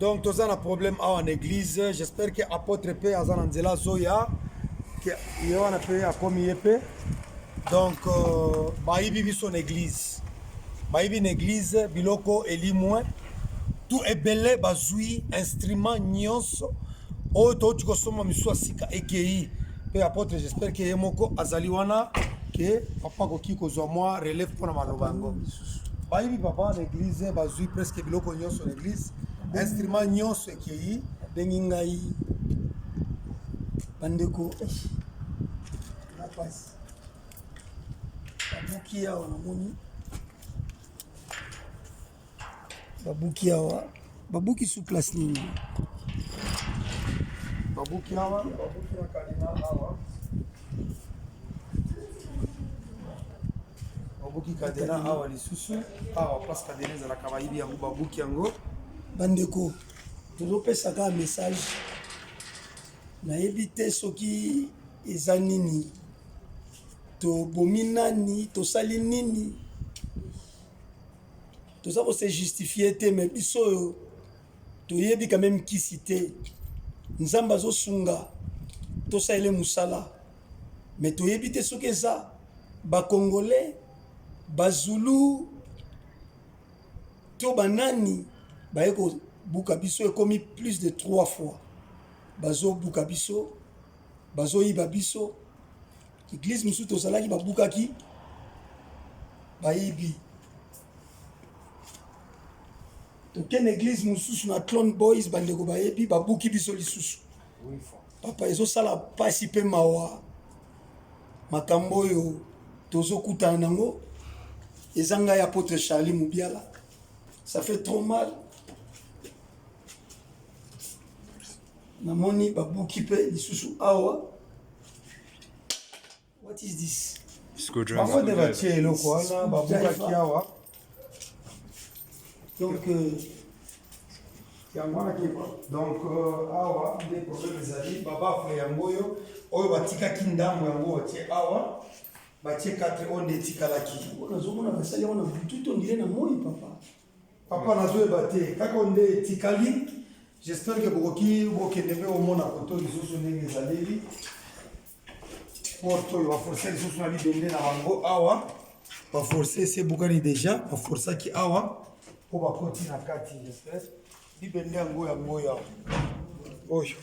Donc toza na problème awa na église. J'espère que apôtre pe aza na nzela azoya. Que ye wana pe akomi ye pe. Donc euh, bayibi biso na église. Bayibi na église biloko elimwe. Tout ebele bazui instrument nyonso oyo touti kosomba misusu ya sika ekei mpe apôtre j'espère que ye moko azali wana ke papa akoki kozwa mwa relève mpo na maloba yango bayibi papa na église bazwi presque biloko nyonso na église instrument nyonso ekei abengi ngai bandeko eh, na pasi babuki awa namoni babuki awa babuki sous place nini babuki awa babuki na kadina awa babuki kadena awa lisusu awa place kadena ezalaka bayibi yango babuki yango bandeko tozopesa kaka message nayebi te soki eza nini tobomi nani tosali nini toza ko se justifier te mais biso oyo toyebi quand même kisi te nzambe azosunga tosalele mosala mais toyebi te soki eza bacongolais bazulu to banani baye kobuka biso ekomi plus de trois fois bazobuka biso bazoyiba biso Eglise mosusu tozalaki babukaki bayibi. Tokende eglise mosusu na Clone Boys, bandeko bayebi babuki biso lisusu. Papa ezosala pasi mpe mawa makambo oyo tozokutana nango eza ngai apôtre Charlie Mubiala ça fait trop mal namoni babuki mpe lisusu awa What is this? Bango nde batie eloko wana babukaki awa. Donc euh, yango wana ke donc euh, awa nde problème ezali babafle yango oyo oyo batikaki ndambo yango batie awa batie 4 oyo nde etikalaki. Nazomona basali yango na butu to ndire na moi papa. Papa nazoyeba te kaka nde etikali j'espère que bokoki bokende mpe omona koto lisusu ndenge ezaleli porte oyo baforce lisusu na libende na bango awa baforce esi ebukani deja baforsaki awa mpo bakoti na kati j'espère libende yango yango oyo awa oyo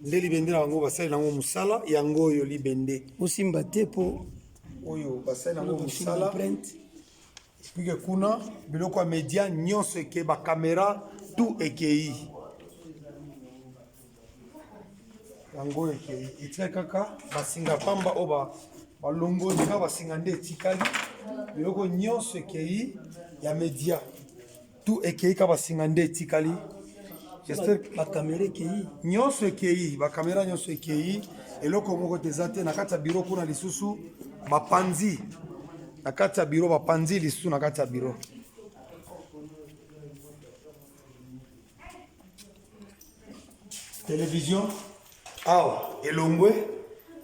nde libende na bango basali nango mosala yango oyo libende osimba te mpo oyo basali nango mosala Puisque kuna biloko ya media nyonso eke ba camera tout ekei yango ekei etikali kaka basinga pamba oyo balongoli kaka basinga nde etikali biloko nyonso ekei ya media tout ekei kaka basinga nde etikali J'espère que ba camera ekei nyonso ekei ba camera nyonso ekei eloko moko te eza te na kati ya biro kuna lisusu bapanzi na kati ya biro bapanzi lisusu na kati ya biro television awa elongwe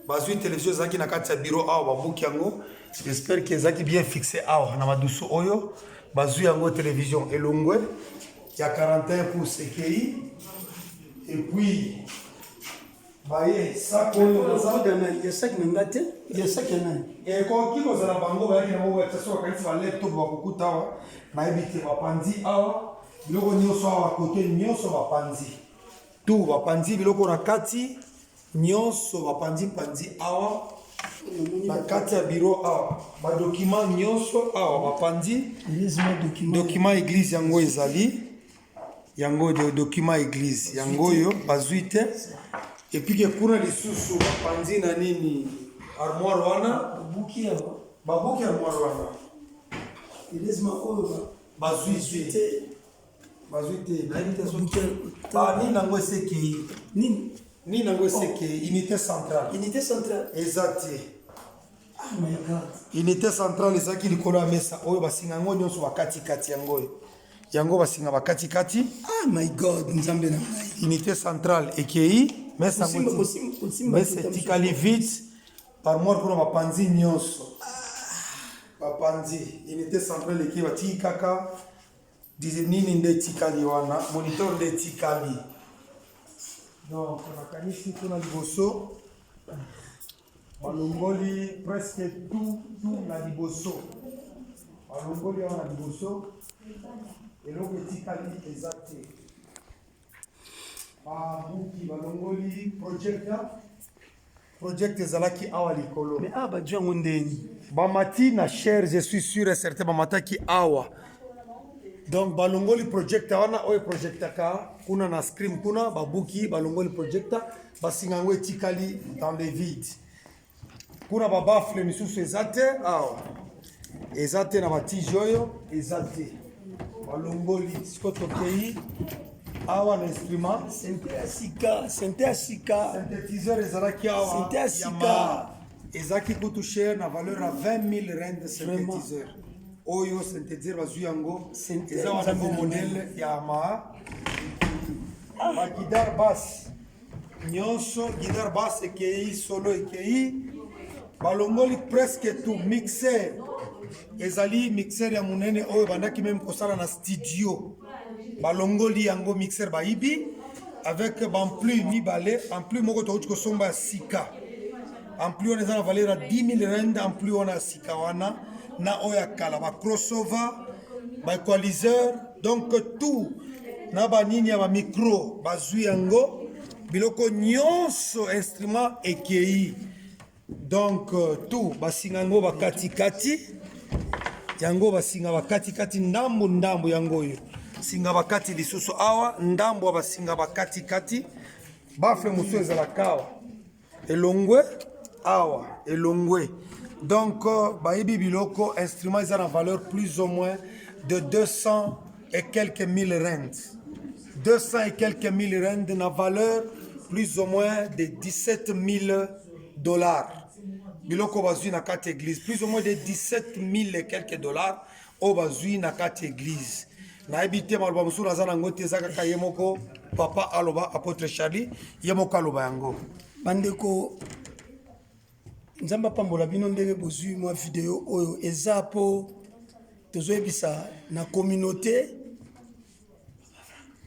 bazwi television ezalaki na kati ya biro awa babuki yango j'espère que ezalaki bien fixe awa na madusu oyo bazwi yango television elongwe ya 41 pouce ekei epuis baye sac oyo ya sac na nga te ya sac ya nani ekoki kozala bango bayaki na bango batia soki bakanisi ba laptop bakokuta awa nayebi te bapanzi awa biloko nyonso awa kote nyonso bapanzi Tout bapanzi biloko na kati nyonso bapanzi panzi awa na kati ya biro awa badokima nyonso awa bapanzi dokima eglise yango ezali yango dokima eglise yango oyo bazwi te epike kuna lisusu bapanzi na nini armoire wana babuki armoire wana bazwi te bazwi te nayebi te soki nini yango esekei nini nini yango esekei oh. unité centrale unité centrale eza te ah my god unité centrale ezalaki likolo ya mesa oyo basinga yango nyonso bakatikati yango oyo yango basinga bakatikati ah my god nzambe na ngai unité centrale ekei mesa yango mesa etikali vite armoire kuna bapanzi nyonso bapanzi unité centrale ekei batiki kaka. Nini nde etikali wana, moniteur nde etikali. Donc nakanisi kuna liboso balongoli presque tout tout na liboso, balongoli awa na liboso, eloko etikali eza te. Babuki balongoli projecteur, projecteur ezalaki awa likolo. Mais awa bazwi yango ndeni? Bamati na chaire, je suis sûr et certain bamataki awa. Donc balongoli projecteur wana oyo projectaka kuna na screen kuna, babuki, balongoli projecteur, basinga yango etikali dans le vide. Kuna babaffle misusu eza te, awa eza te, na batige oyo eza te, balongoli. Siko tokei awa na instrument. Synthé ya sika, synthé ya sika. Synthétiseur ezalaki awa. Synthé ya sika. Yamaha. Ezalaki kutu cher, na valeur ya 20 000 rand. Synthétiseur oyo, synthétiseur bazwi yango. Synthé eza wana Nzambe ngo na modèle ya Yamaha. Baguitare basse nyonso, guitare basse ekei, solo ekei, balongoli presque tout. Mixer ezali mixer ya monene oyo bandaki même kosala na studio, balongoli yango. Mixer bayibi avec baampli mibale. Ampli moko touti kosomba ya sika, ampli wana eza na valeur ya 10 000 rand, ampli wana ya sika wana na oyo ya kala, bacrossover, baequaliseur, donc tout na banini ya bamicro bazwi yango. Biloko nyonso, instrument ekei. Donc tout basinga yango bakatikati yango, basinga bakatikati ndambu ndambu yango oyo, singa bakati lisusu awa ndambu ya basinga bakatikati. Baffle mosusu ezalaka awa, elongwe awa, elongwe. Donc bayebi biloko, instrument eza na valeur plus ou moins de 200 et quelques mille rand, 200 et quelques mille rand, na valeur plus ou moins de 17 000 dollars. Biloko bazwi na kati église, plus ou moins de 17 000 et quelques dollars oyo bazwi na kati église. Nayebi te, maloba mosusu naza nango te, eza kaka ye moko papa aloba, apôtre Charlie ye moko aloba yango. Bandeko, Nzambe apambola bino ndenge bozwi mwa video oyo. Eza mpo tozoyebisa na communauté,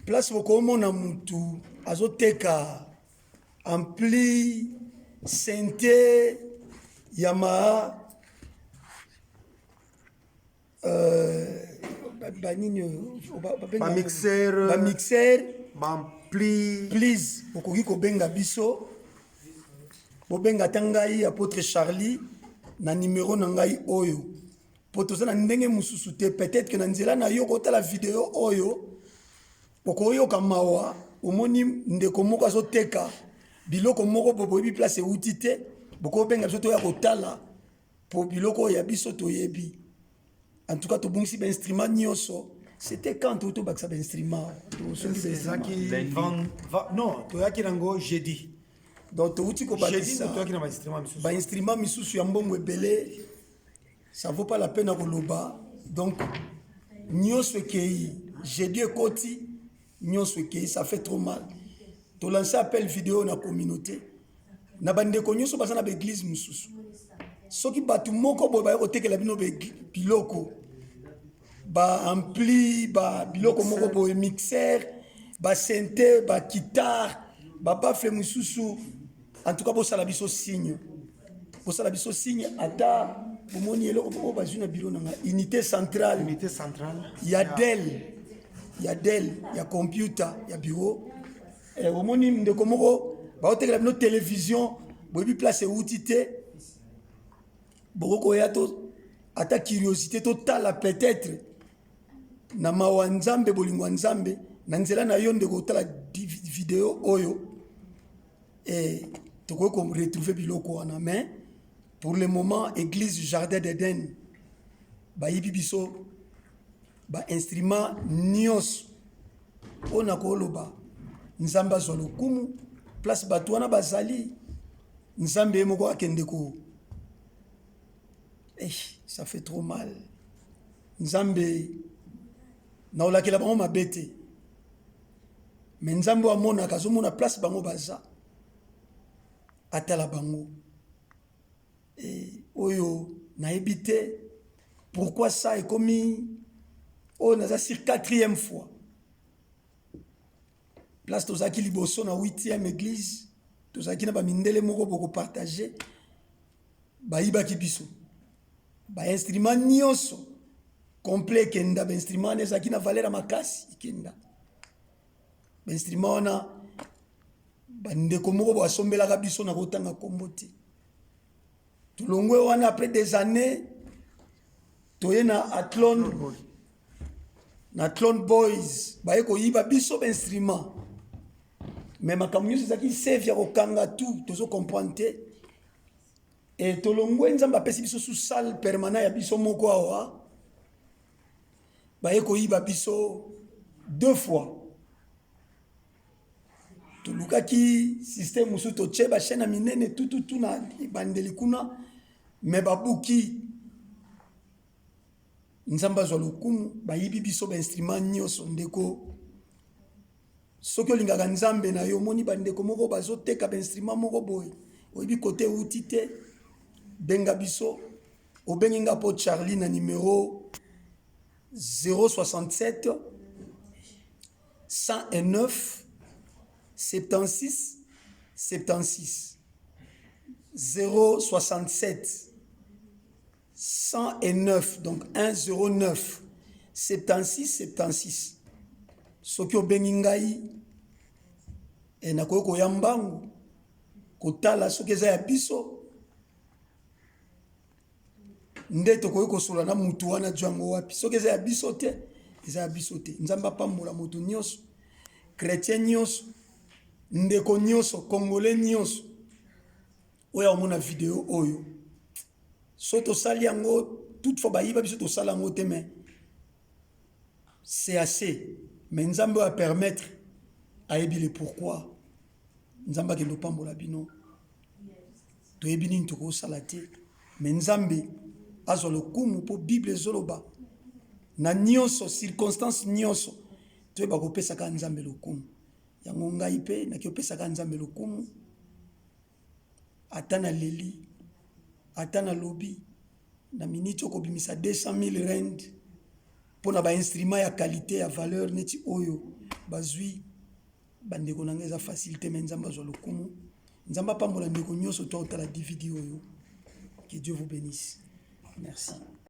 place bokomona mutu azoteka ampli, synthé Yamaha, banini oyo bamixer, bamixer, baampli, please, bokoki kobenga biso, bobenga ata ngai apôtre Charlie na numero na ngai oyo, mpo toza na ndenge mosusu te. Peut-être que na nzela na yo kotala video oyo, okoyoka mawa, omoni ndeko moko azoteka biloko moko bo boyebi place euti te, bokobenga biso toya kotala, mpo biloko oyo ya biso toyebi. En tout cas tobongisi bainstrument nyonso. C'était quand to tobakisa bainstrument, tosombi bainstrument? Ezalaki non, toyaki nango jeudi. Donc touti jeudi kobakisa nde toyaki na bainstrument misusu. Bainstrument misusu ya mbongo ebele, ça vaut pas la peine ya koloba. Donc nyonso ekei, jeudi ekoti, nyonso ekei. Ça fait trop mal. Tolance appel vidéo na communauté, na bandeko nyonso baza na baeglise mosusu. Soki bato moko boye baye kotekela bino biloko, baampli, biloko moko boye, mixer, basynthé, baguitare, babaffle mosusu, en tout cas bosala biso signe, bosala biso signe. Ata bomoni eloko oyo bazwi na biro na nga, unité centrale, unité centrale ya Dell, ya Dell, ya computer ya bureau, omoni ndeko moko baotekela bino télévision, boyebi place euti te, bokoki koya to ata curiosité totala. Peut-être na mawa Nzambe, bolingo ya Nzambe, na nzela na yo ndeko otala video oyo, tokoki koretrouve biloko wana. Mais pour le moment, église Jardin d'Eden, bayibi biso bainstrument nyonso. Oyo na koloba, Nzambe azwa lokumu. Place bato wana bazali, Nzambe ye moko akende ko eh, ça fait trop mal. Nzambe, naolakela bango mabe te, mais Nzambe oyo amonaka, azomona place bango baza, atala bango. Oyo nayebi te pourquoi ça ekomi. Oyo naza sur quatrième fois. Place tozalaki liboso na 8e église, tozalaki na bamindele moko bokopartage, bayibaki biso bainstrument nyonso complet ekenda. Bainstrument wana ezalaki na valeur ya makasi, ekenda. Bainstrument wana, bandeko moko basombelaka biso, na kotanga nkombo te. Tolongwe wana, après des années toye na Athlone. Na Athlone Boys baye koyiba biso bainstrument, mais makambo nyonso ezalaki safe ya kokanga, tout tozo comprendre te. E tolongwe, Nzambe apesi biso su salle permanent ya biso moko awa. Baye koyiba biso deux fois. Tolukaki système mosusu, totie bachaîne ya minene tututu na ebandeli kuna, mais babuki. Nzambe azwa lokumu. Bayibi biso bainstrument nyonso. Ndeko, soki olingaka Nzambe na yo, omoni bandeko moko bazoteka bainstrument moko boye, oyebi kote euti te, benga biso. Obengi nga mpo Charlie na numero 067 109 76 76, 067 109, donc 109 76 76. Soki obengi ngai e, nakoki koya mbangu kotala soki eza ya biso nde tokoki kosolola na mutu wana yango wapi. Soki eza ya biso te, eza ya biso te. Nzambe apambola moto nyonso, chrétien nyonso, ndeko nyonso, congolais nyonso oyo aomona video oyo. So tosali yango, toutefois bayiba biso, tosala yango te, mais c'est assez. Mais Nzambe oyo apermettre, ayebi le pourquoi. Nzambe akende opambola bino. Toyebi nini tokosala te, mais Nzambe azwa lokumu, mpo Bible ezoloba na nyonso, circonstance nyonso, toyeba kopesaka Nzambe lokumu. Yango ngai mpe naki opesaka Nzambe lokumu, ata naleli, ata nalobi na miniti okobimisa 200 000 rand mpona bainstrument ya qualité, ya valeur neti oyo bazwi bandeko na ngai, eza facile te. Mais Nzambe azwa lokumu. Nzambe apambola ndeko nyonso to otala DVD oyo. Que Dieu vous bénisse. Merci.